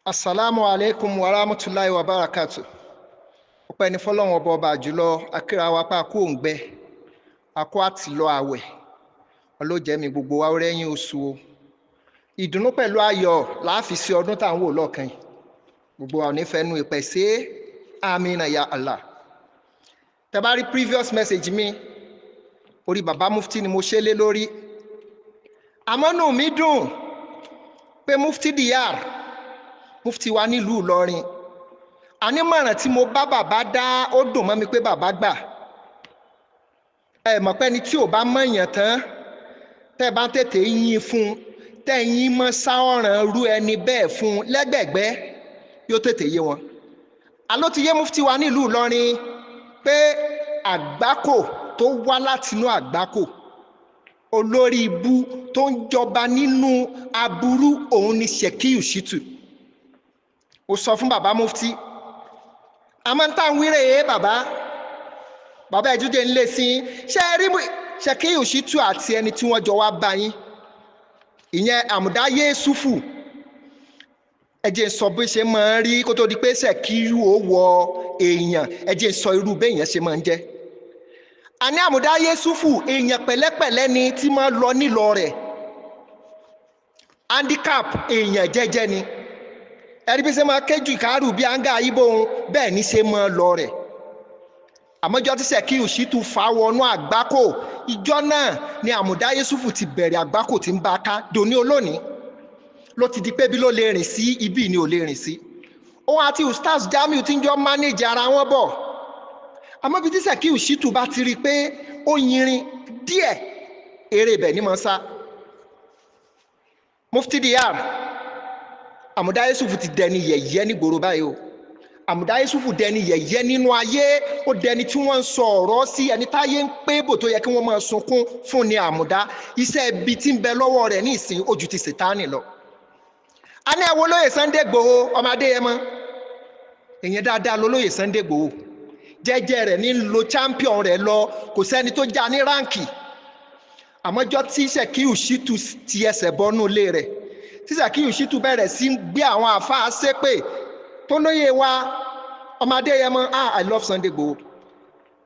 Asalaamu aleykum wa rahmatulahi wa barakatu. Ọpẹ́ ní fọ́lọ́run ọba ọba jùlọ akíra wa pa kú òǹgbẹ akó àtìlọ àwẹ̀ ọlọ́jẹ̀mí gbogbo wa rẹ́yìn oṣù o. Ìdùnnú pẹ̀lú ayọ̀ láàfi sí ọdún tá à ń wò lọ́kàn yìí. Gbogbo wa ò ní fẹ́ nu ìpẹ́ sí amina ya Allah. Tẹ́ bá rí previous message mi, orí bàbá mufti ni mo ṣe lé lórí. Àmọ́ nù mí dùn pé mufti diyar, mufti wa nílùú Ìlọrin, ànímọ̀ràn tí mo bá bàbá dá ó dùn mọ́ mi pé bàbá gbà. Ẹ mọ̀ pé ẹni tí ò bá mọ̀yàn tán, tẹ́ bá tètè yín fún un, tẹ́ yín mọ́ sáọ̀ràn rú ẹni bẹ́ẹ̀ fún un lẹ́gbẹ̀gbẹ́, yóò tètè yé wọn. Àló ti yé mufti wa nílùú Ìlọrin pé àgbákò tó wá látinú àgbákò, olórí ibú tó ń jọba nínú aburú òun ni Sekiu Shittu. Ó sọ fún bàbá mufti, àmọ́ ń tàn wíre é bàbá, bàbá ẹ̀jújẹ ń lé sí i. Ṣé ẹ rí Sekiu Shittu àti ẹni tí wọ́n jọ wá bá yín, ìyẹn Àmùdá Yéṣùfù, ẹ jẹ́ n sọ bí ṣe máa ń rí kó tó di pé Sekiu ó wọ èèyàn, ẹ jẹ́ n sọ irú béèyàn ṣe máa ń jẹ́. Àní Àmùdá Yéṣùfù èèyàn pẹ̀lẹ́pẹ̀lẹ́ ni tí máa lọ nílọ rẹ̀. Handicap èèyàn jẹ́jẹ́ ni. Ẹni bí ṣe máa kéjù ìkárù bí áńgá ayíbó òun bẹ́ẹ̀ ní ṣe máa lọ rẹ̀. Àmọ́jọ́ tí Sekiu Shittu fà wọnú àgbákò, ìjọ náà ni Àmùdá Yéṣùfù ti bẹ̀rẹ̀ àgbákò tí ń bá a ká dòní olónìí. Ló ti di pé bí ló lè rìn sí, ibi ni ò lè rìn sí. Òun àti Ustaz Jamiu ti ń jọ mánéjì ara wọn bọ̀. Àmọ́ bí tí Sekiu Shittu bá ti rí i pé ó yinrin díẹ̀, eré ibẹ̀ ni mo sá. Mufti Diyar, Àmùdá Yéṣùfù ti dẹni yẹ̀yẹ́ nígboro báyìí o. Àmùdá Yéṣùfù dẹni yẹ̀yẹ́ nínú ayé, ó dẹni tí wọ́n ń sọ ọ̀rọ̀ sí, ẹni táyé ń pé bò tó yẹ kí wọ́n máa sunkún fún ni Àmùdá. Iṣẹ́ ibi tí ń bẹ lọ́wọ́ rẹ̀ ní ìsìn ojú ti Sètáànì lọ. A ní ẹwọ lóye Sunday Igboho, ọmọ Adéyẹmọ. Èèyàn dáadáa lolóye Sunday Igboho. Jẹ́jẹ́ rẹ̀ ní lo champion rẹ̀ lọ, kò sẹ́ni tó já ní ráǹkì. Àmọ́jọ́ tí Sekiu Shittu ti ẹsẹ̀ bọ́nú ilé rẹ̀, tí Sekiu Shittu bẹ̀rẹ̀ sí ń gbé àwọn àáfàá ṣépè tó lóye wa ọmọ Adéyẹmọ, ah, I love Sunday Igboho.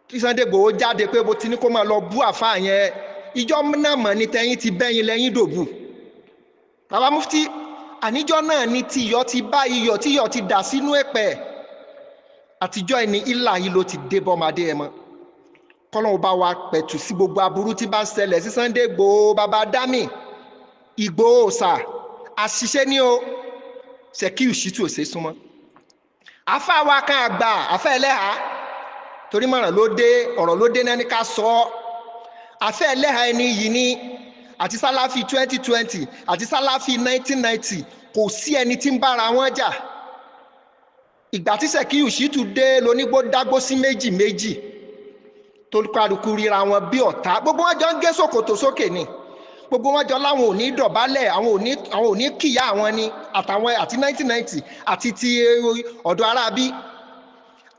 Tí Sunday Igboho jáde pé bó ti ní kó máa lọ bú àáfàá yẹn, ìjọ náà mọ̀ ní tẹ́yìn ti bẹ́yìn lẹ́yìn dòbù. Bàbá mufti, àníjọ́ náà ni tiyọ̀ ti bá iyọ̀ tíyọ̀ ti dà sínú ẹ̀pẹ̀. Àtijọ́ ẹni ìlà yìí ló ti dé bọ́mọ Adéyẹmọ. Kọ́lọ́hún bá wa pẹ̀tù sí gbogbo aburú tí bá ń ṣẹlẹ̀ sí Sunday Igboho, bàbá Dami, Igboho sà, àṣìṣe ni o. Sekiu Shittu ò ṣe é súnmọ́. Àfa wa kan àgbà, àfa ẹlẹ́hà, torí mọ̀ràn ló dé, ọ̀rọ̀ ló dé náà ní ká sọ ọ́. Àfa ẹlẹ́hà ẹni yìí ni àti Sálàfí 2020 àti Sálàfí 1990, kò sí ẹni tí ń bára wọn jà. Ìgbà tí Sekiu Shittu dé lonígbó dágbó sí méjì méjì, tó kálukú ríra wọn bí ọ̀tá. Gbogbo wọn jọ ń gé ṣòkòtò sókè ni. Gbogbo wọn jọ láwọn ò ní dọ̀bálẹ̀, àwọn ò ní kíyà àwọn ni, àtàwọn àti 1990 àti ti ọ̀dọ̀ aráabí.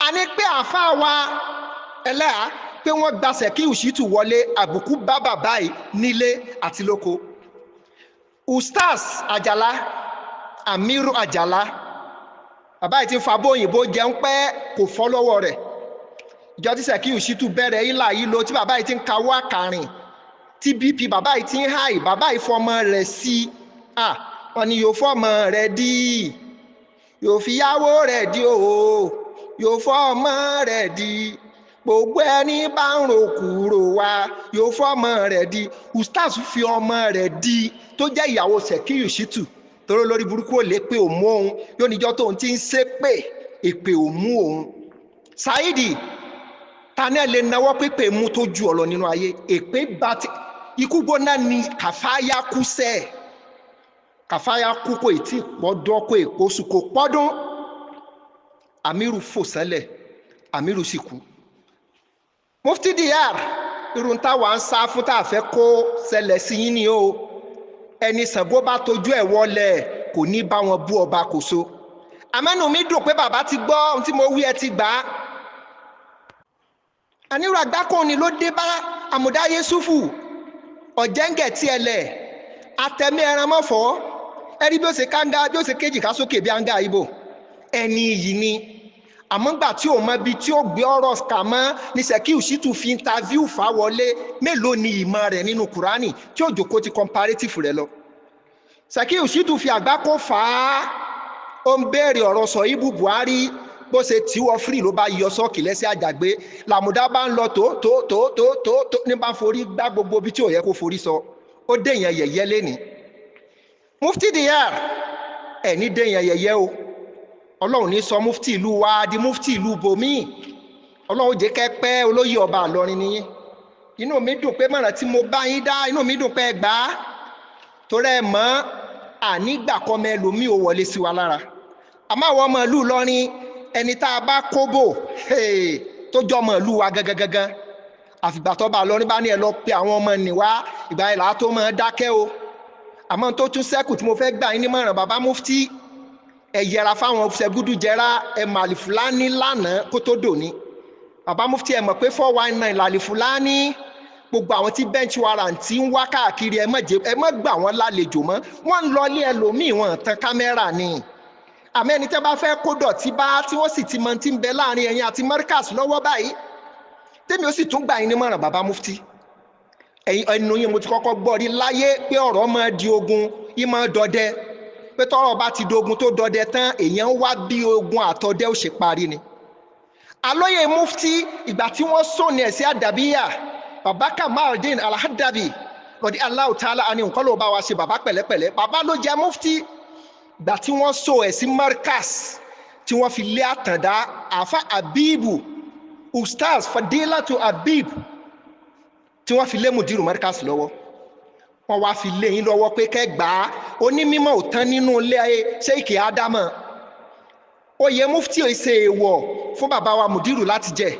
A ní pé àáfàá wa ẹlẹ́hà pé wọ́n gba Sekiu Shittu wọlé, àbùkù bá bàbá yìí nílé àti lóko. Ustaz Àjàlá, Amiru Àjàlá, bàbá yìí ti fa bóyìnbó jẹun pẹ́, kò fọ́ lọ́wọ́ rẹ̀. Ìjọ tí Sekiu Shittu bẹ̀rẹ̀ ìlà yìí lo, tí bàbá yìí ti ń kawó àkàrìn, tí BP bàbá yìí ti ń háì, bàbá yìí fọmọ rẹ̀ sí i. Wọ́n ní yóò fọmọ rẹ̀ dí, yóò fi yáwó rẹ̀ dí o, yóò fọmọ rẹ̀ dí. Gbogbo ẹni bá ń ro kúrò wá, yóò fọmọ rẹ̀ dí. Ustaz fi ọmọ rẹ̀ dí tó jẹ́ ìyàwó Sekiu Shittu. Torí lórí burúkú ò lè pé òun mú òun, yóò níjọ́ tóun ti ń ṣépè, èpè ò mú òun. Saidi, ta ni ẹ lè nawọ́ pépè mú tó ju ọ̀lọ́ nínú ayé? Èpè bá ti ikú gbóná ni Kàfáyá kú sẹ́. Kàfáyá kú kò tí pọ́dọ́ kò èkó sùn kò pọ́dún. Amiru fò sẹ́lẹ̀, Amiru sì kú. Mufti Diyar, irun táwa ń sá fún tá a fẹ́ kó ṣẹlẹ̀ sí yín ni o. Ẹni Ṣàngó bá tojú ẹ̀ wọlé kò ní bá wọn bú ọba Kòso. Àmẹ́nu mi dùn pé bàbá ti gbọ́ ohun tí mo wí, ẹ ti gbà á. Àníró àgbákò ni ló dé bá Àmùdá Yéṣùfù, ọ̀jẹ̀ǹgẹ̀ tí ẹ lẹ̀, àtẹ̀mí ẹran mọ́fọ́, Ẹ rí bí ó ṣe kánga, bí ó ṣe kéjì ká sókè bí anga ibo. Ẹni yìí ni. Àmọ́ gbà tí ò mọ ibi tí ó gbé ọ̀rọ̀ kà mọ́ ní Sekiu Shittu fi interview fà wọlé. Mélòó ni ìmọ̀ rẹ̀ nínú Kùránì tí ó jókòó ti comparative rẹ̀ lọ. Sekiu Shittu fi àgbákò fà á. Ó ń béèrè ọ̀rọ̀ sọ ibú Buhari, bó ṣe tí wọ́n free ló bá yọ sọ́ọ̀kì lẹ́sẹ̀ àjàgbé. Làmúdá bá ń lọ tó tó tó tó tó tó ní bá ń forí gbá gbogbo ibi tí ò yẹ kó forí sọ. Ó dèèyàn yẹ̀yẹ́ lénìí. Mufti Diyar, ẹ̀ ní dèèyàn yẹ̀yẹ́ o. Ọlọ́run ní sọ mufti ìlú wa di mufti ìlú bòmíì. Ọlọ́run jẹ́ kẹ́ pẹ́ olóyè ọba Ìlọrin nìyí. Inú mi dùn pé mọ̀ràn tí mo bá yín dá, inú mi dùn pé ẹ gbà á. Torí ẹ mọ̀, ànígbà kọ́ mọ ẹlòmíì ò wọlé sí wa lára. Àmọ́ àwọn ọmọ ìlú Ìlọrin, ẹni tá a bá kóbò tó jọ ọmọ ìlú wa gangan. Àfìgbà tó bá Ìlọrin bá ní ẹ lọ pe àwọn ọmọ nì wá, ìgbà yẹn làá tó máa dákẹ́ o. Àmọ́ tó tún sẹ́kù tí mo fẹ́ gbà yín nímọ̀ràn bàbá mufti, ẹ yẹra fáwọn ṣẹgúdújẹrá, ẹ màlì Fúlàní lánàá kó tó dòní. Bàbá mufti, ẹ mọ̀ pé 419 làlì Fúlàní, gbogbo àwọn tí bench warrant ń wá káàkiri, ẹ má gbà wọ́n lálejò mọ́. Wọ́n ń lọ ilé ẹlòmíì, wọ́n tan kámẹ́rà ni. Àmọ́ ẹni tẹ́ bá fẹ́ kó dọ̀tí bá, tí wọ́n sì ti mọ ti ń bẹ láàrin ẹ̀yin àti Markaz lọ́wọ́ báyìí, tèmi ó sì tún gbà yín nímọ̀ràn bàbá mufti. Ẹ̀yin ẹnu yín mo ti kọ́kọ́ gbọ́ rí láyé pé ọ̀rọ̀ máa di ogun, yín máa dọdẹ. Pé tọ́rọ̀ bá ti dogun tó dọdẹ tán, èèyàn wá bí ogun àtọdẹ ó ṣe parí ni. Alóyè mufti, ìgbà tí wọ́n sọ̀nì ẹ̀ sí Àdàbíyà, bàbá Kamaldeen Alhadabi rọ̀dí Allahu Ta'ala àni nǹkan ló bá wa ṣe bàbá pẹ̀lẹ́pẹ̀lẹ́. Bàbá ló jẹ́ mufti. Ìgbà tí wọ́n sọ ẹ̀ sí Markaz, tí wọ́n fi lé Àtàndá, Àfa Abibu, Ustaz Fadilatu Abib, tí wọ́n fi lé Mudiru Markaz lọ́wọ́. Wọ́n wá fi lé yín lọ́wọ́ pé kẹ́ gbà á. Onímọ̀ ò tán nínú ilé ayé Sheikh Ádámọ̀. Oyè mufti ò ṣe èèwọ̀ fún bàbá wa Mudiru láti jẹ.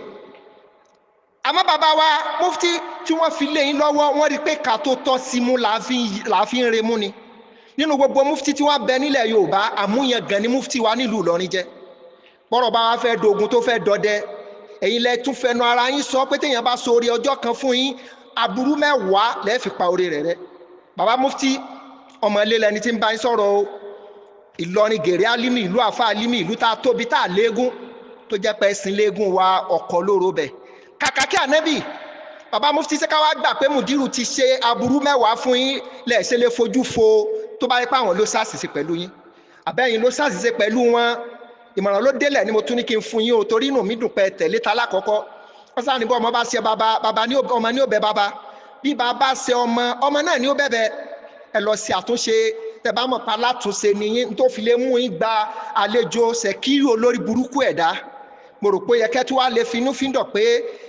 Àmọ́ bàbá wa mufti tí wọ́n fi lé yín lọ́wọ́, wọ́n rí pé ká tó tọ́ sí mú làá fi ń remú ni. Nínú gbogbo mufti tí wọ́n bẹ nílẹ̀ Yorùbá, àmúyangàn ni mufti wa nílùú Ìlọrin jẹ́. Bọ́rọ̀ bá wa fẹ́ dogun tó fẹ́ dọdẹ, ẹ̀yin lẹ tún fẹnu ara yín sọ pé téèyàn bá so oore ọjọ́ kan fún yín, aburú mẹ́wàá lẹ́ẹ̀ fi pa oore rẹ̀ rẹ́. Bàbá mufti, ọmọ ilé lẹni tí ń bá yín sọ̀rọ̀ o. Ìlọrin gèrè Álímì, ìlú àfa Álímì, ìlú tá a tóbi tá a léegun, tó jẹ́ pé ẹ̀sìn léegun wa ọkọ̀ lóró bẹ̀. Kàkà kí ànábì, bàbá mufti ṣé ká wá gbà pé Mudiru ti ṣe aburú mẹ́wàá fún yín, lẹ̀ ṣe lè fojú fo tó bá yẹ pé àwọn ló ṣàṣìṣe pẹ̀lú yín, àbẹ́yìn ló ṣàṣìṣe pẹ̀lú wọn. Ìmọ̀ràn ló délẹ̀ ni mo tún ní kí n fún yín o, torí inú mi dùn pé tẹ̀lé ta lákọ̀ọ́kọ́. Wọ́n sá ní bọ́ ọmọ bá ṣe bàbá, bàbá ní ọmọ ní ó bẹ bàbá. Bí bàbá ṣe ọmọ, ọmọ náà ní ó bẹ̀bẹ̀. Ẹ lọ ṣe àtúnṣe, tẹ bá mọ̀ pa látúnṣe nìyín tó fi lè mú yín gba àlejò Sekiru olórí burúkú ẹ̀dá. Mo rò pé ó yẹ kẹ́ tí wàá lè finú fíndọ̀ pé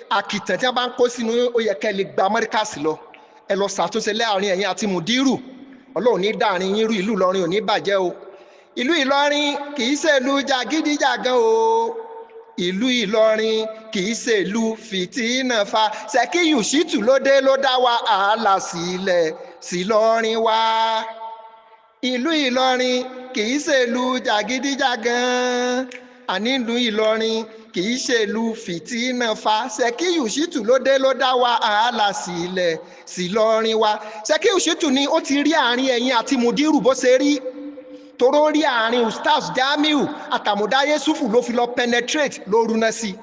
àkìtàn tí wọ́n bá ń kó sínú, ó yẹ kẹ́ lè gba Markaz lọ. Ẹ lọ ṣàtúnṣe láàrin ẹ̀yin àti Mudiru. Ọlọ́run ní dàrin yín rú, ìlú Ìlọrin ò ní bàjẹ́ o. Ìlú Ìlọrin kì í ṣe ìlú jàgídíjàgan o. Ìlú Ìlọrin kì í ṣe ìlú fìtínà fa. Sekiu Shittu ló dé ló dá wa àhálà sílẹ̀ sí Ìlọrin wa. Ìlú Ìlọrin kì í ṣe ìlú jàgídíjàgan. Àní ìlú Ìlọrin kì í ṣe ìlú fìtínà fa. Sekiu Shittu ló dé ló dá wa àhálà sílẹ̀ sí Ìlọrin wa. Sekiu Shittu ni ó ti rí àárín ẹ̀yin àti Mudiru bó ṣe rí. Toró rí àárín Ustaz Jamiu àtàmúdá Yẹ́sùfù ló fi lọ penetrate ló rúná sí i.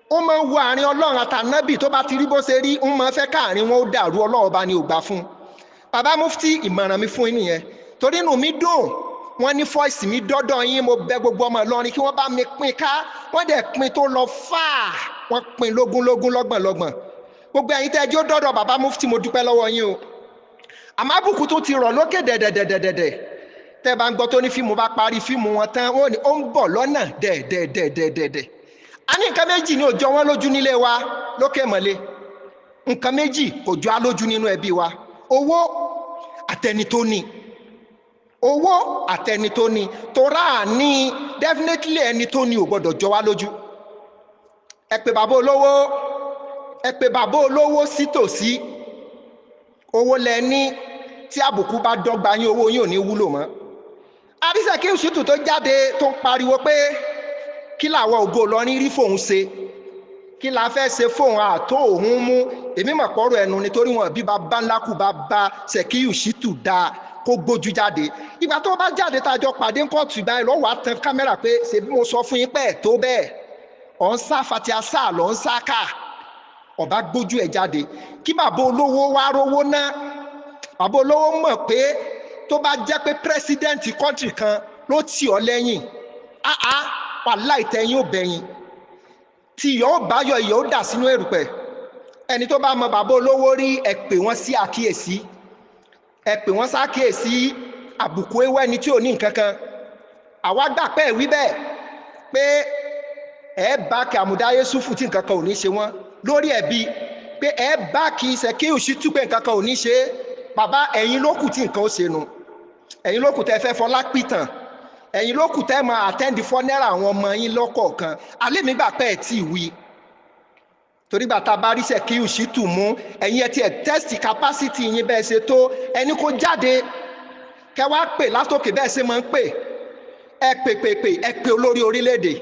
Ó máa ń wo àárín Ọlọ́run àtànábì tó bá ti rí bó ṣe rí, ń máa fẹ́ káàrin wọn ó dàrú, Ọlọ́run bá ní ò gbà fún un. Bàbá mufti, ìmọ̀ràn mi fún yín nìyẹn. Torí inú mi dùn, wọ́n ní fọ́ìsì mi dọ́dọ̀ yín, mo bẹ gbogbo ọmọ Ìlọrin kí wọ́n bá mi pín ká, wọ́n dẹ̀ pín tó lọ fáà, wọ́n pín lógún lógún lọ́gbọ̀n lọ́gbọ̀n. Gbogbo ẹ̀yin tẹ́ ẹjọ́ dọ́dọ̀ bàbá mufti, mo dúpẹ́ lọ́wọ́ yín o. Àmọ́ àbùkù tó ti rọ̀ lókè dẹ̀dẹ̀dẹ̀dẹ̀dẹ̀. Tẹ́ bá ń gbọ́ tó ní fíìmù bá parí fíìmù wọn tán, wọ́n ní ó ń bọ̀ lọ́nà dẹ̀dẹ̀dẹ̀dẹ̀dẹ̀. A ní nǹkan méjì ní ó jọ wọ́n lójú nílé wa lókè mọ̀lẹ́. Nǹkan méjì kò jọ á lójú nínú ẹbí wa. Owó àtẹni tó ní. Owó àtẹni tó ní. Torá ní definitely ẹni tó ní ò gbọ́dọ̀ jọ wá lójú. Ẹ pè bàbá olówó, ẹ pè bàbá olówó sí tòsí. Owó lẹ ní, tí àbùkù bá dọ́gba yín, owó yín ò ní wúlò mọ́. Sekiu Shittu tó jáde tó ń pariwo pé kí làwọn ògo Ìlọrin rí fóun ṣe, kí la fẹ́ ṣe fóun àtó òun mú. Èmi mọ̀ pọ̀rọ̀ ẹnu nítorí wọn bí bàbá ńlá kù bá bá Sekiu Shittu dáa kó gbójú jáde. Ìgbà tó bá jáde tá a jọ pàdé kóòtù ìgbà yẹn lọ́wọ́ á tan kámẹ́rà pé ṣe bí mo sọ fún yín pé ẹ̀ tó bẹ́ẹ̀, ọ̀ ń sá fatia sá lọ́ ń sá ká. Ọba gbójú ẹ̀ jáde kí bàbá olówó wá rówó ná. Bàbá olówó mọ̀ pé tó bá jẹ́ pé pírẹ́sídẹ́ǹtì kọ́ńtì kan ló tì ọ́ lẹ́yìn, áá wàláì tẹ́yìn ò bẹ̀yìn, tí ìyọ̀ ó bá yọ ìyọ̀ ó dà sínú erùpẹ̀. Ẹni tó bá mọ bàbá olówó rí, ẹ pè wọ́n sí àkíyèsí, ẹ pè wọ́n sákíyèsí. Àbùkù ewé ẹni tí ò ní nǹkan kan. Àwa gbà pé ẹ wí bẹ́ẹ̀ pé ẹ bá kí Àmùdá Yẹ́sùfù tí nǹkan kan ò ní ṣe wọ́n lórí ẹ̀bi, pé ẹ bá kí Ṣẹ̀kíù Ṣítù pé nǹkan kan ò ní ṣe. Bàbá, ẹ̀yin ló kù tí nǹkan ó ṣe nu, ẹ̀yin ló kù tẹ́ fẹ́ fọlá pìtàn, ẹ̀yin ló kù tẹ́ máa àtẹ́ndì fọ́nẹ́rà àwọn ọmọ yín lọ́kọ̀ọ̀kan. Alẹ́ mi gbà pé ẹ̀ tí ì wí, torí gbà tá a bá rí Ṣẹ̀kíù Ṣítù mú, ẹ̀yin ẹ̀ tí ẹ̀ tẹ́sítì capacity yín bẹ́ẹ̀ ṣe tó, ẹni kó jáde kẹ́ wá pè látòkè bẹ́ẹ̀ ṣe máa ń pè. Ẹ pè pè pè, ẹ pè olórí orílẹ̀-èdè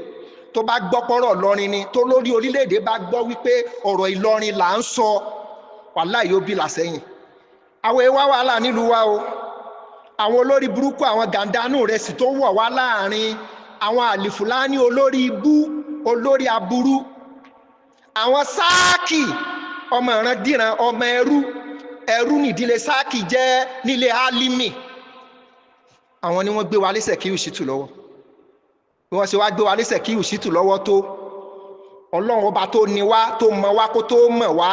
tó bá gbọ́ pọ́rọ̀ Ìlọrin ni, tó lórí orílẹ̀-èdè bá gbọ́ wípé ọ̀rọ̀ Ìlọrin là ń sọ, wàláhì yóò bí làsẹ́yìn. Àwọn ewa wàhálà nílùú wa o, àwọn olórí burúkú, àwọn gàǹdánù rẹ̀ sì tó wọ̀ wá láàrin àwọn àlìfùlání olórí ibú, olórí aburú, àwọn sáàkì ọmọ ìrandíran, ọmọ ẹrú, ẹrú nìdílé sáàkì jẹ́ nílé Álímì. Àwọn ni wọ́n gbé wa lé Ṣẹ̀kíù Ṣítù lọ́wọ́. Bí wọ́n ṣe wá gbé wa lé Ṣẹ̀kíù Ṣítù lọ́wọ́ tó, Ọlọ́run ọba tó ní wá, tó mọ̀ wá kó tó mọ̀ wá,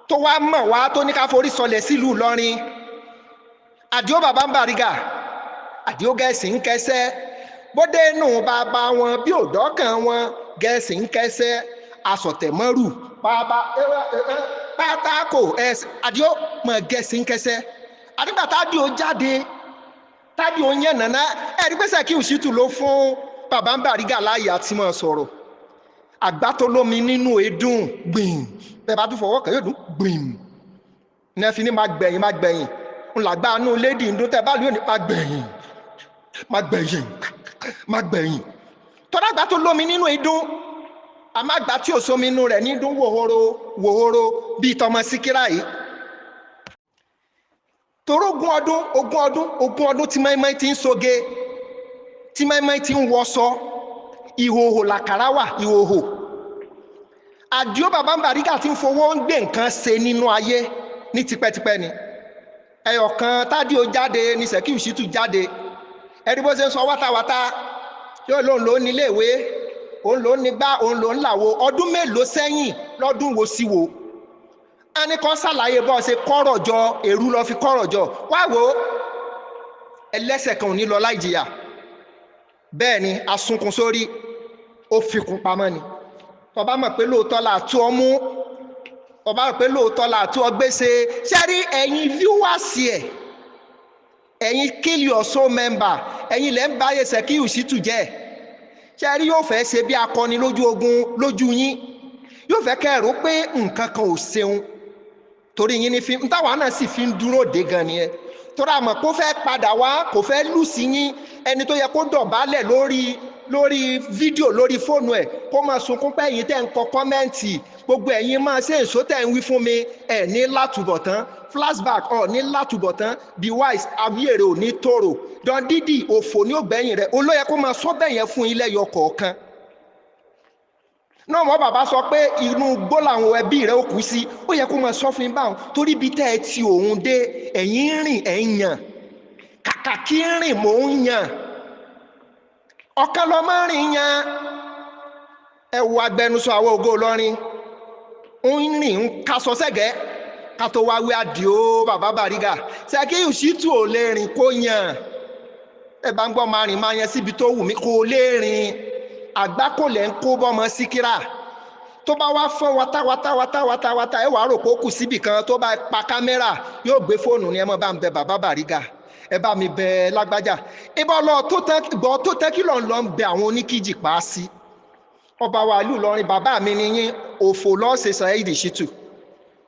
tó wá mọ̀ wá, tó ní ká forí sọlẹ̀ sílùú Ìlọrin. Àdìó bàbá ń Bàrígà, Àdìó gẹ̀ẹ́sì ń kẹsẹ́, bóde nù bàbá wọn bí òdọ́kàn wọn gẹ̀ẹ́sì ń kẹsẹ́, asọ̀tẹ̀mọ́rù bàbá pátákó ẹ̀sìn. Àdìó mọ̀ gẹ̀ẹ́sì ń kẹsẹ́. Àdìgbà tádìó jáde, tádìó yẹn nàná, ẹ̀rí pé Ṣẹ̀kíù Ṣítù ló fún bàbá ń Bàrígà láàyè àti mọ̀ sọ̀rọ̀. Àgbá tó lómi nínú edùn gbìn, bẹ́ẹ̀ bá tún fọwọ́ kàn yóò dún gbìn. Ní ẹ fi ní máa gbẹ̀yìn, máa gbẹ̀yìn ńlágbá inú lédi ń dún tẹ bá lóyún ní máa gbẹ̀yìn, máa gbẹ̀yìn, máa gbẹ̀yìn. Tọ́lágbá tó lómi nínú idún, àmàgbà tí ò sómi inú rẹ̀ ní dún wòhoro wòhoro bíi tọmọ síkírà yìí. Toró ogún ọdún, ogún ọdún, ogún ọdún tí mọ́ínmọ́ín ti ń soge, tí mọ́ínmọ́ín ti ń wọṣọ, ìhòhò làkàrà wà, ìhòhò. Àdìó bàbá ń Bàrígà ti ń fowó ń gbé nǹkan ṣe nínú ayé ní tipẹ́tipẹ́ ni. Ẹyọ kan tádìó jáde ní Ṣẹ̀kíù Ṣítù jáde. Ẹni bó ṣe ń sọ wátawàta, yóò lóun ló ní iléèwé, òun ló ní gbá, òun ló ń làwo. Ọdún mélòó sẹ́yìn lọ́dún wo sí wo? A ní kàn ṣàlàyé bó ṣe kọ́rọ̀ jọ, èrú lọ fi kọ́rọ̀ jọ. Wá wo, ẹlẹ́sẹ̀ kan ò ní lọ láì jìyà. Bẹ́ẹ̀ ni asunkun sórí, ó fi kún pamọ́ ni. Tó bá mọ̀ pé lóòótọ́ là tú ọ mú, tó bá mọ̀ pé lóòótọ́ là tú ọ gbèsè. Ṣé rí ẹ̀yin viewers ẹ̀, ẹ̀yin kill your soul member, ẹ̀yin lẹ́ ń bá ayé Ṣẹ̀kíù Ṣítù jẹ́. Ṣé rí yóò fẹ́ ṣe bí akọni lójú ogun lójú yín, yóò fẹ́ kẹ́ ẹ rò pé nǹkan kan ò ṣeun torí yín ní fi ń táwa náà sì fi ń dúró dé gan nìyẹn. Torí àmọ́ kó fẹ́ padà wá, kò fẹ́ lù sí yín. Ẹni tó yẹ kó dọ̀bálẹ̀ lórí fídíò lórí fóònù ẹ̀ kó máa sunkún pé ẹ̀yin tẹ́ ń kọ kọ́mẹ́ǹtì, gbogbo ẹ̀yin máa ṣe èso tẹ́ ń wí fún mi, ẹ̀ ní látúbọ̀tán flashback, ọ̀ ní látúbọ̀tán, be wise, awíyèrè ò ní tòrò, Don Didi òfò ní ògbẹ́yìn rẹ̀. Olóyè kó máa sọ bẹ́ẹ̀ yẹn fún yín lẹ́yọ kọ̀ọ̀kan náà. Wọ́n bàbá sọ pé inú igbó làwọn ẹbí rẹ̀ ó kú sí, ó yẹ kó máa sọ fún yín báwọn, torí ibi tẹ́ ẹ ti òun dé, ẹ̀yin ń rìn ẹ̀ ń yàn, kàkà kí ń rìn mò ń yàn, ọ̀kan lọ máa ń rìn yan. Ẹ wo agbẹnusọ àwọn Ògo Ìlọrin ń rìn ń kaṣọ sẹ́gẹ̀ẹ́ ká tó wá wí Àdìó bàbá Bàrígà. Ṣẹ̀kíù Ṣítù ò lè rìn kó yàn. Ẹ bá ń gbọ́ máa rìn máa yan síbi tó wù mí, kó lè rìn. Àgbákò lẹ̀ ń kó bọ́mọ síkírà. Tó bá wá fọ́n wata wata wata wata wata, ẹ wàá rò pé ó kù síbì kan, tó bá pa kámẹ́rà yóò gbé fóònù ni, ẹ mọ̀ bá ń bẹ bàbá Bàrígà, ẹ bá mi bẹ lágbájá. Ibà lọ tó tán gbọ́ tó tán kí lọ́n lọ ń bẹ àwọn oníkíjì pa á sí. Ọba wa ìlú Ìlọrin, bàbá mi ni yín, òfò lọ́ọ̀ṣẹ̀ Saheed Shittu.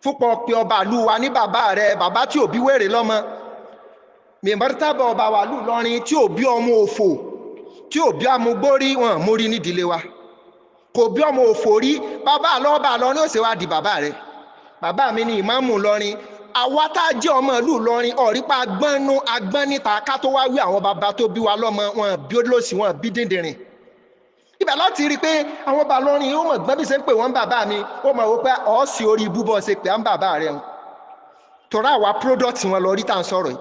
Fúnpọ̀ pé ọba ìlú wa ní bàbá rẹ̀, bàbá tí ò bí wèrè lọ́mọ. Mìmọ́tàbọ̀ ọba wa ìlú Ìlọrin tí ò bí ọmọ òfò, tí ò bí amúgbórí, wọn mórí nídìílé wa. Kò bí ọmọ òfò rí, bàbá lọ́ba lọ ní òṣèwà di bàbá rẹ̀. Bàbá mi ni ìmáàmù Ìlọrin. Àwa tá a jẹ́ ọmọ ìlú Ìlọrin ọ̀rípa agbọ́nú agbọ́n níta ká tó wá wí àwọn bàbá tó bí wa lọ́mọ wọn bí olóòsì wọn bí díndìnrín. Ibẹ̀ láti rí i pé àwọn ọba Ìlọrin ó mọ̀ gbọ́n bí ṣe ń pè wọ́n bàbá mi, ó mọ̀ wípé ọ̀ọ́sì orí ibú bọ́ ṣe pé à ń bàbá rẹ̀ ń. Torí àwa product wọn lọ rí tá à ń sọ̀rọ̀ yìí.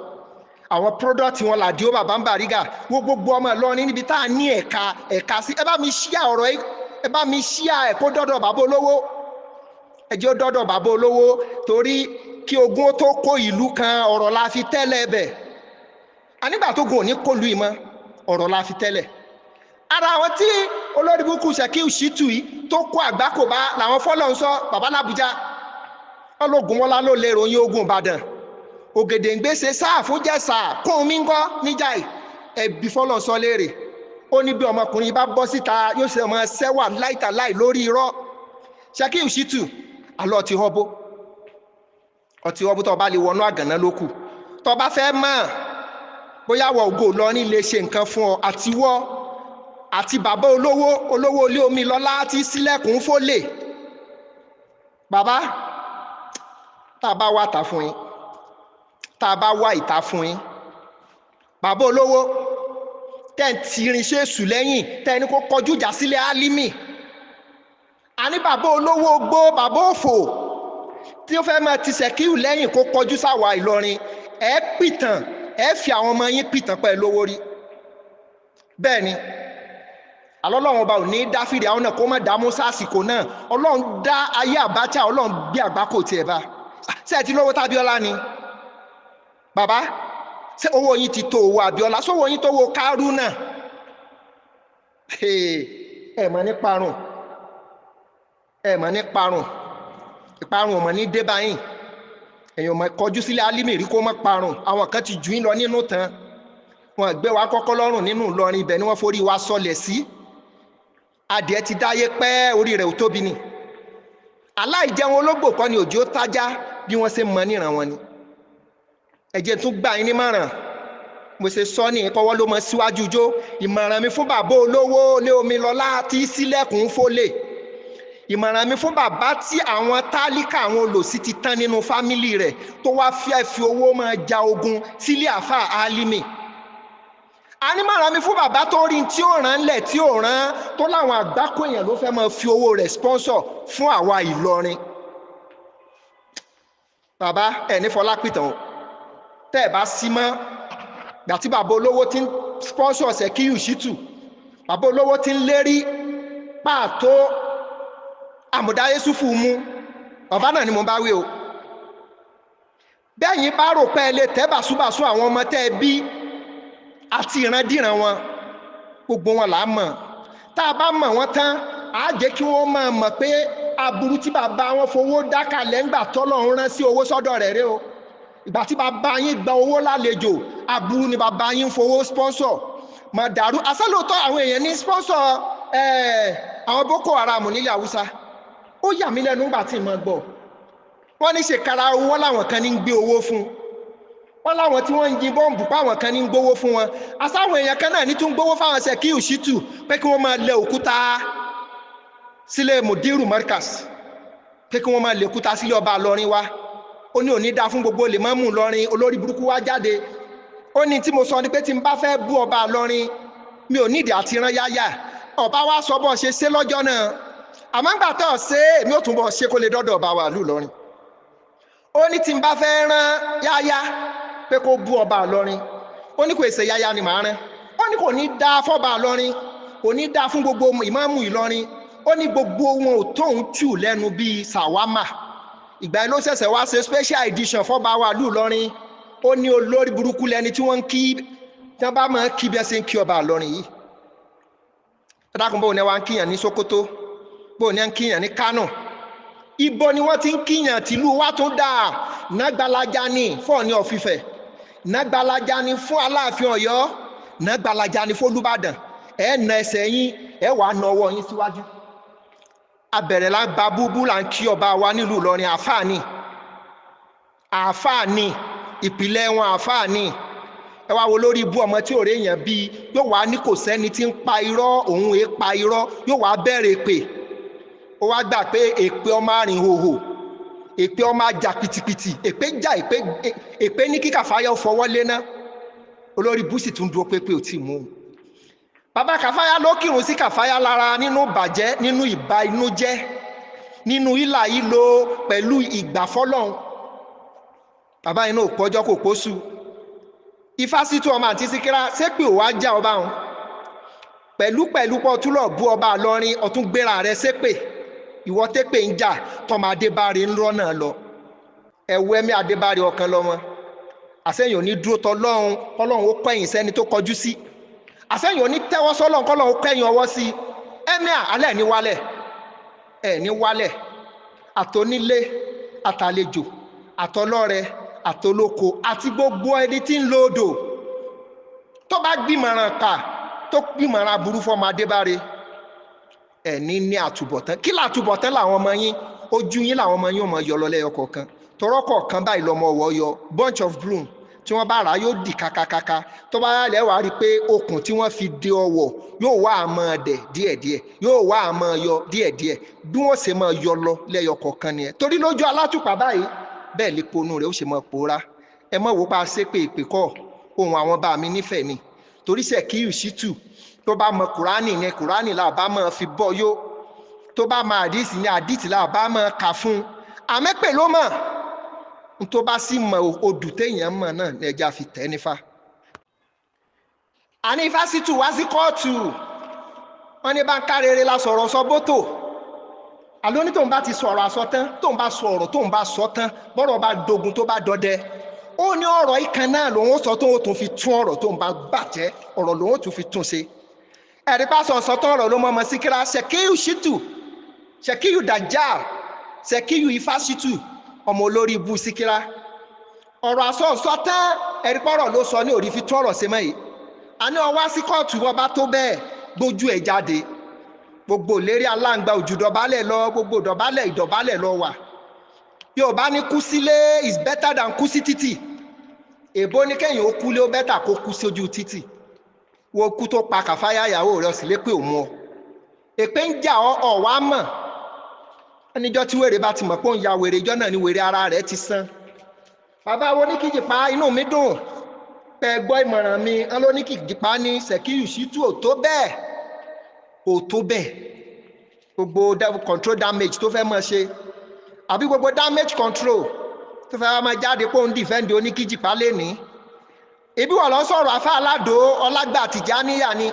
Àwọn product wọn làdí ó bàbá ń Bàrígà wo gbogbo ọmọ Ìlọrin níbi tá a ní ẹ̀ka ẹ̀ka sí. Ẹ bá mi ṣíà ọ̀rọ̀ yìí, ẹ bá mi ṣíà ẹ̀ kó dọ́dọ̀ bàbá olówó. Ẹ jẹ́ ó dọ́dọ̀ bàbá olówó torí kí ogun ó tó kó ìlú kan ọ̀rọ̀ la fi tẹ́lẹ̀ bẹ̀. Ànígbà tó gun òní kó lu ìmọ̀ ọ̀rọ̀ la fi tẹ́lẹ̀. Ara àwọn tí olórí burúkú Sekiu Shittu yìí tó kó àgbákò bá làwọn fọ́lọ́ ń sọ bàbá l'Ábùjá. Ọlọ́gun wọn ló lè ròyìn ogun Ìbàdàn. Ògèdèǹgbé ṣe sáà fún Jẹ̀ṣà kóun mi ń kọ́ níjà yìí. Ẹbí fọ́lọ́ ń sọ léèrè. Ó ní bí ọmọkùnrin bá bọ́ síta yóò ṣe ọmọ sẹ́wà láìtàláì lórí irọ́. Sekiu Shittu àlọ́ ti họ́ bó. Ọtí ọbú tó bá lè wọnú àgànná ló kù. Tó bá fẹ́ mọ̀ bóyá wọ ògo Ìlọrin lè ṣe nǹkan fún ọ àti wọ́ àti bàbá olówó olówó ilé omi lọ́lá tí sílẹ̀kùn fólè. Bàbá tá a bá wá ta fún yín, tá a bá wá ìta fún yín, bàbá olówó tẹ́ ń tirinṣẹ́ èṣù lẹ́yìn tẹ́ ẹni kó kọjú ìjà sílẹ̀ Álímì. Àní bàbá olówó gbó bàbá òfò tí ó fẹ́ máa ti Sekiu lẹ́yìn kó kọjú sáwà Ìlọrin. Ẹ pìtàn, ẹ fi àwọn ọmọ yín pìtàn pẹ̀lú owó rí. Bẹ́ẹ̀ ni Ọlọ́run ọba ò ní dá fìdí àwọn náà kó má dá Musa àsìkò náà. Ọlọ́run dá ayé Abacha, Ọlọ́run gbé àgbákò tiẹ̀ bá. Ṣé ẹ ti lówó tábíọ́lá ni? Bàbá, ṣé owó yín ti tó owó Abíọ́lá? Ṣé owó yín tó owó Kárúnà? Ẹ mọ̀ ní parun, ẹ mọ̀ ní parun, ìparun ò mọ̀ ní dé báyìí. Èèyàn mọ̀ kọjú sílẹ̀ Álímì rí kó mọ̀ parun. Àwọn kan ti jù yín lọ nínú tán. Wọn gbé wa kọ́kọ́ lọ́rùn nínú Ìlọrin, ibẹ̀ ni wọ́n forí wa sọlẹ̀ sí. Adìẹ ti dáyé pẹ́, orí rẹ̀ ò tóbi ni. Aláìjẹun ológbò kọ́ ni òjò tájá bí wọ́n ṣe mọ níran wọn ni. Ẹ jẹ́ tún gbà yín nímọ̀ràn. Mo ṣe sọ ní ìkọwọ́ ló mọ síwájú jó. Ìmọ̀ràn mi fún bàbá olówó lé omi lọ́lá tí sílẹ̀kùn fólè. Ìmọ̀ràn mi fún bàbá tí àwọn tálíkà àwọn olòṣì ti tán nínú fámìlì rẹ̀ tó wá fẹ́ fi owó máa ja ogun sílé àáfàá Álímì. Ànímọ̀ràn mi fún bàbá tó rí tí ó rán lẹ̀ tí ó rán tó láwọn àgbákò èèyàn ló fẹ́ máa fi owó rẹ̀ sponsor fún àwa Ìlọrin. Bàbá ẹ̀ ní Fọlápìtàn o. Tẹ́ ẹ̀ bá sí mọ́ gbàtí bàbá olówó ti ń sponsor Sekiu Shittu, bàbá olówó ti ń lérí pàtó Àmùdá Yẹ́sùfù mú, bàbá náà ni mo bá wí o. Bẹ́ẹ̀ yín bá rò pé ẹ lè tẹ́ bàṣúbàṣú àwọn ọmọ tẹ́ ẹ bí àti ìrandíran wọn, gbogbo wọn là á mọ̀. Tá a bá mọ̀ wọ́n tán, á jẹ́ kí wọ́n máa mọ̀ pé aburú tí bàbá wọn fowó dákàlẹ̀ ńgbà tọ́lọ́run rán sí owó sọ́dọ̀ rẹ̀ rẹ o. Ìgbà tí bàbá yín gba owó lálejò, aburú ni bàbá yín fowó sponsor. Mà dàrú asálòótọ́ àwọn èèyàn ní sponsor àwọn Boko Haram nílẹ̀ Haúsá. Ó yà mí lẹ́nu nígbà tí mo gbọ́. Wọ́n ní ṣèkara owó láwọn kan ní gbé owó fún. Wọ́n láwọn tí wọ́n ń yin bọ́ǹbù páwọn kan ní gbowó fún wọn. Asáwọn èèyàn kan náà ní tún gbowó fáwọn Sekiu Shittu pé kí wọ́n máa lẹ òkúta sílé Mudiru Markaz, pé kí wọ́n máa lẹ òkúta sílé ọba Ìlọrin wa. Ó ní òní dá fún gbogbo lè mọ́mú Ìlọrin, olórí burúkú wá jáde. Ó ní tí mo sọ ni pé tí n bá fẹ́ bú ọba Ìlọrin, mi ò nídìí àti rán yáyà. Ọba wa sọ bọ́ ṣe ṣe lọ́jọ́ náà. Àmọ́ ńgbà tó ṣe èmi ò tún bọ̀ ṣe kó lè dọ́dọ̀ ọba wa ìlú Ìlọrin. Ó ní tí n bá fẹ́ rán yáyà pé kó bú ọba Ìlọrin, ó ní kò èsè yáyà ni màá rán. Ó ní kò ní dá fọ́ba Ìlọrin, kò ní dá fún gbogbo ìmáàmù Ìlọrin. Ó ní gbogbo wọn ò tóun tù lẹ́nu bíi sàwámà. Ìgbà yẹn ló ṣẹ̀ṣẹ̀ wá ṣe special edition fọ́ba wa ìlú Ìlọrin. Ó ní olórí burúkú lẹni tí wọ́n ń kí, tí wọ́n bá máa ń kí bí ẹ ṣe ń kí ọba Ìlọrin yìí. Ẹ dákun, bóun ni wọ́n á ń kíyàn ní Sokoto, bóun ni wọ́n ń kíyàn ní Kánò, ibo ni wọ́n ti ń kíyàn tìlú wa tó dáa. Nágbàlájà ni fún Ọọ̀ni of Ifẹ̀, nágbàlájà ni fún Aláàfin Ọ̀yọ́, nágbàlájà ni fún Olúbàdàn. Ẹ na ẹsẹ̀ yín, ẹ wàá na ọwọ́ yín síwájú. Abẹ̀rẹ̀ la gba búbú là ń kí ọba wa nílùú Ìlọrin. Àáfàá ni, àáfàá ni ìpìlẹ̀ wọn, àáfàá ni. Ẹ wá wo lórí ibú ọmọ tí òré èèyàn bíi yóò wá ní kò sẹ́ni tí ń pa irọ́, òun èé pa irọ́, yóò wá bẹ̀rẹ̀ èpè. Ó wá gbà pé èpè ọmọ àrìn hòhò, Èpè ọmọ ajá pìtìpìtì, èpè já èpè ní kí Kàfáyà fọwọ́ léná. Olórí búsì tún dúró pé ò tí ì mú un. Bàbá Kàfáyà ló kírun sí Kàfáyà lára nínú bàjẹ́, nínú ìbà inú jẹ́, nínú ìlà ìlò pẹ̀lú ìgbà fọlọ́hún. Bàbá inú òpọ́jọ́ kò pósù. Ifásitì ọmọ àǹtí Síkírá ṣépè ò wá já ọba òun. Pẹ̀lú pọ̀ túlọ̀ bú ọba Ìlọrin, ọ̀tún gbéra rẹ̀ ṣépè. Ìwọ tépè ń jà tọmọ Adébáre ń rọ́nà lọ. Ẹ̀wù ẹ̀mí Adébáre ọ̀kan lọ́mọ. Àsẹ́yìn ò ní dúró tọlọ́hun kọ́lọ́hun ó kọ̀yìn sẹ́ni tó kọjú sí. Àsẹ́yìn ò ní tẹ́wọ́ sọ́lọ́hun kọ́lọ́hun ó kẹ́yìn ọwọ́ sí. Ẹ̀mí alẹ́ ní wálẹ̀, ẹ̀ ní wálẹ̀. Àtọ́nílé, àtàlejò, àtọlọ́rẹ, àtolóko àti gbogbo ẹni tí ń lo odò tó bá gbìmọ̀ràn kà, tó gbìmọ̀ràn aburú fọmọ Adébáre, ẹ̀ ní àtúbọ̀tán. Kí làtúbọ̀tán làwọn ọmọ yín? Ojú yín làwọn ọmọ yín ò mọ yọ lọ lẹ́yọ kọ̀ọ̀kan. Tọrọ kọ̀ọ̀kan báyìí lọmọ ọwọ́ yọ, bunch of broom tí wọ́n bá rà yóò dì kakakaka. Tó bá yálẹ̀ wàá rí i pé okùn tí wọ́n fi de ọwọ́ yóò wá àmọ́ dẹ̀ díẹ̀díẹ̀, yóò wá àmọ́ yọ díẹ̀díẹ̀. Bí wọ́n ṣe máa yọ lọ lẹ́yọ kọ̀ọ̀kan nìyẹn. Torí lójú alátùpà báyìí bẹ́ẹ̀ lè ponú rẹ̀ ó ṣe máa pòórá. Ẹ mọ̀ wò pa ṣépè ìpè kọ́ ohun àwọn bá mi nífẹ̀ẹ́ ni. Torí Ṣèkíyù Ṣítù tó bá mọ Kùránì ni Kùránì là bá máa fi bọ́ yó. Tó bá mọ àdìsí ni àdìsí là bá máa kà fún un. Àmẹ́pẹ̀ ló mọ̀. Tó bá sì mọ odù téèyàn mọ̀ náà ní ẹja fi tẹ́ nífà. Àní Ifásitì wá sí kóòtù. Wọ́n ní bá ń kárere la sọ̀rọ̀ sọ bótò. Àló ní tóun bá ti sọ̀rọ̀ àsọ tán, tóun bá sọ ọ̀rọ̀ tóun bá sọ tán, bọ́rọ̀ bá dogun tó bá dọdẹ. Ó ní ọ̀rọ̀ ìkan náà lòun ó sọ tóun ó tún fi tún ọ̀rọ̀ tóun bá bàjẹ́, ọ̀rọ̀ lòun ó tún fi tún ṣe. Ẹ̀rí pásọ̀ sọ tán ọ̀rọ̀ ló mọ̀ ọmọ Síkírá, Ṣèkíyù Ṣítù, Ṣèkíyù Dàjáà, Ṣèkíyù Ifásitì, ọmọ olórí ibú Síkírá. Ọ̀rọ̀ àsọ̀sọ tán, ẹ̀rí pọ̀rọ̀ ló sọ ní òrí fi tún ọ̀rọ̀ ṣe mọ́ yìí. Àní ọwá sí kóòtù wọn bá tó bẹ́ẹ̀ gbójú ẹ̀ jáde. Gbogbo ìlérí aláǹgbá ojú dọ̀bálẹ̀ lọ, gbogbo dọ̀bálẹ̀ ìdọ̀bálẹ̀ lọ wà. Yorùbá ní kú sílé is better than kú sí títì. Èbó ní kẹ́yìn ó kúlé ó bẹ́tà kó kú sójú títì. Wo kú tó pa Kàfáyà ìyàwó rẹ̀ sì lépè òun ọ. Èpè ń jà ọ́ ọ̀wá mọ̀. Níjọ́ tí wèrè bá ti mọ̀ pé òun ya wèrè, ìjọ́ náà ni wèrè ara rẹ̀ ti sán. Bàbá wo ní Kíjìpá, inú mi dùn pé gbọ́ ìmọ̀ràn mi. Wọ́n ló ní Kíjìpá ní Ṣèkíyù Ṣítù ò tó bẹ́ẹ̀, ò tó bẹ́ẹ̀. Gbogbo control damage tó fẹ́ máa ṣe, àbí gbogbo damage control tó fẹ́ máa jáde pé òun defend oníkíjìpá lénìí. Ibi wọ́n lọ sọ̀rọ̀ afá aládò ọlágbà Tìjàníyà ni,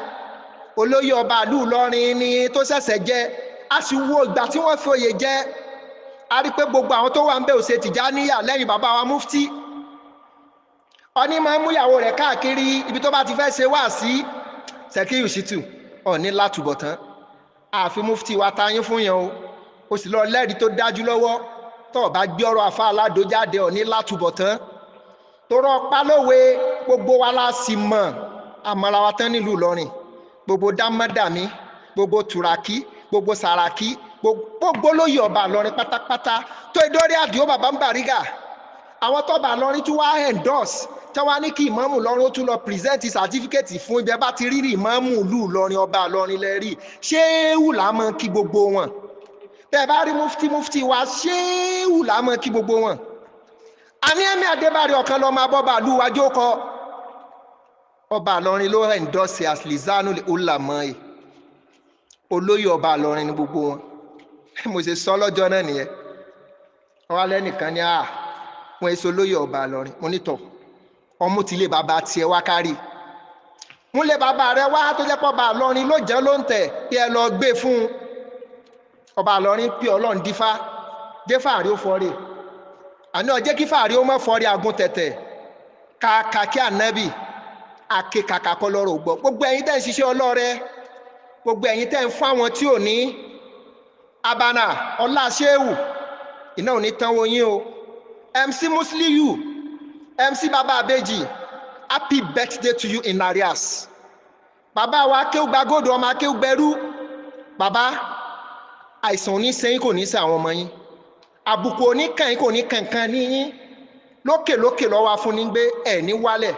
olóyè ọba ìlú Ìlọrin ni tó ṣẹ̀ṣẹ̀ jẹ́. A sì wo ìgbà tí wọ́n fi oyè jẹ́, a rí pé gbogbo àwọn tó wà ń bẹ̀ ò ṣe Tìjàníyà lẹ́yìn bàbá wa mufti. Ọní máa ń mú ìyàwó rẹ̀ káàkiri ibi tó bá ti fẹ́ ṣe wá sí. Ṣèkíyù Ṣítù ọ̀ní látúbọ̀tán. Àfi mufti wa ta yín fún yẹn o, o sì lọ lẹ́rìí tó dájú lọ́wọ́. Tó o bá gbé ọ̀rọ̀ afá aládò jáde ọ̀ní látúbọ̀tán. Torọ́ pálówe gbogbo wa la sì mọ̀ àmọ́ra wa tán nílùú Ìlọrin. Gbogbo dámọ́dàmí, gbogbo tùràkì, gbogbo sàràkí, gbogbo lóye ọba Ìlọrin pátápátá tó edórí àdìo bàbá ń Bàrígà. Àwọn tọ́ba Ìlọrin tún wá endorse tí wọ́n á ní kí ìmáàmù Ìlọrin ó tún lọ present certificate fún ibẹ̀ bá ti rírì ìmáàmù ìlú Ìlọrin ọba Ìlọrin lẹ́rìí. Ṣéwù là mọ́ kí gbogbo wọn. Bẹ́ẹ̀ bá rí mufti mufti wa, ṣéwù là mọ́ kí gbogbo wọn. Àní ẹ̀mí Adébárí ọ̀kan lọ́mọ abọ́ba ìlú wa jókòó. Ọba Ìlọrin ló endorse as Lizanul Ulama. Olóyè ọba Ìlọrin ní gbogbo wọn. Mo ṣe sọ lọ́jọ́ náà nìyẹn. Wọ́n wá lẹ́nìkan ní à wọ́n èso olóyè ọba Ìlọrin. Mo nítọ̀ ọmú ti lé bàbá tiẹ̀ wá kárí. Mú lé bàbá rẹ wá tó jẹ́ pọ̀ ọba Ìlọrin ló jẹ́ ló ń tẹ̀ kí ẹ lọ gbé fún un. Ọba Ìlọrin pé Ọlọ́run dífá dé fàárí ó fọ́re. Àní ó jẹ́ kí fàárí ó mọ́ fọ́re agun tẹ̀tẹ̀. Kàkà kí ànábì àké kàkà kọ́ lọ́rọ̀ gbọ́. Gbogbo ẹ̀yin tẹ́ ń ṣiṣẹ́ ọlọ́rẹ, gbogbo ẹ̀yin tẹ́ ń fún àwọn tí ò ní abana ọlá ṣéwù, iná ò ní tán wo yín o. MC Musliu, MC Baba Abeji, happy birthday to you in arrears. Bàbá wa akéwùgbà gòdò ọmọ akéwùgbẹrú. Bàbá àìsàn ò ní ṣe yín, kò ní ṣe àwọn ọmọ yín. Àbùkù ò ní kàn yín, kò ní kankan ní yín. Lókè lókè lọ́wọ́ afúnni gbé ẹ̀ ní wálẹ̀.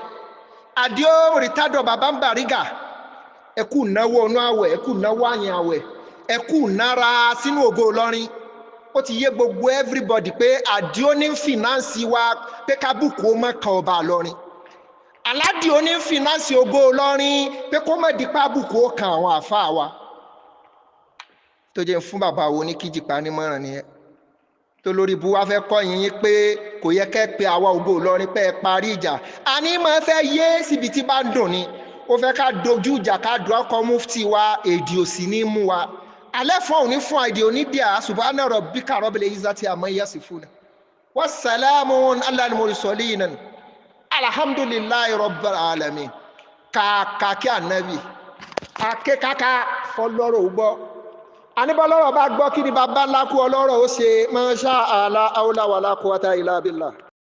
Àdìo rìtádọ̀ bàbá ń Bàrígà, ẹ kú náwó ọ̀nà àwẹ̀, ẹ kú náwó àyìn àwẹ̀, ẹ kú nára sínú ògo Ìlọrin. Ó ti yé gbogbo everybody pé Àdìó ní fìnánsì wa pé kábùkù ó má kan ọba Ìlọrin. Aládìó ní fìnánsì Ògo Ìlọrin pé kó má di pábùkù ó kan àwọn àáfàá wa. Tó jẹ́ fún bàbá wo ní Kíjìpá nímọ̀ràn nìyẹn. Tó lórí bu wa fẹ́ kọ́ yín pé kò yẹ kẹ́ pe àwa Ògo Ìlọrin pé ẹ parí ìjà. Àní máa fẹ́ yé síbi tí bá ń dùn ni. Ó fẹ́ ká dojú ìjà ká dùn ọkọ̀ mufti wa, èdè òsì ní mú wa. Alẹ́ fún òní fún àìdè onídìá subhana rabbika rabbil izzati amma yasifuna. Wassalamun alal mursalin. Alhamdulillahi rabbil alamin. Kàkà kí ànábì. Akékaka fọlọ́rọ̀ ó gbọ́. Àníbọ̀lọ́rọ̀ bá gbọ́ kí ni bàbá ńlá kú ọlọ́rọ̀ ó ṣe masha Allah hawla wala quwwata illa billah.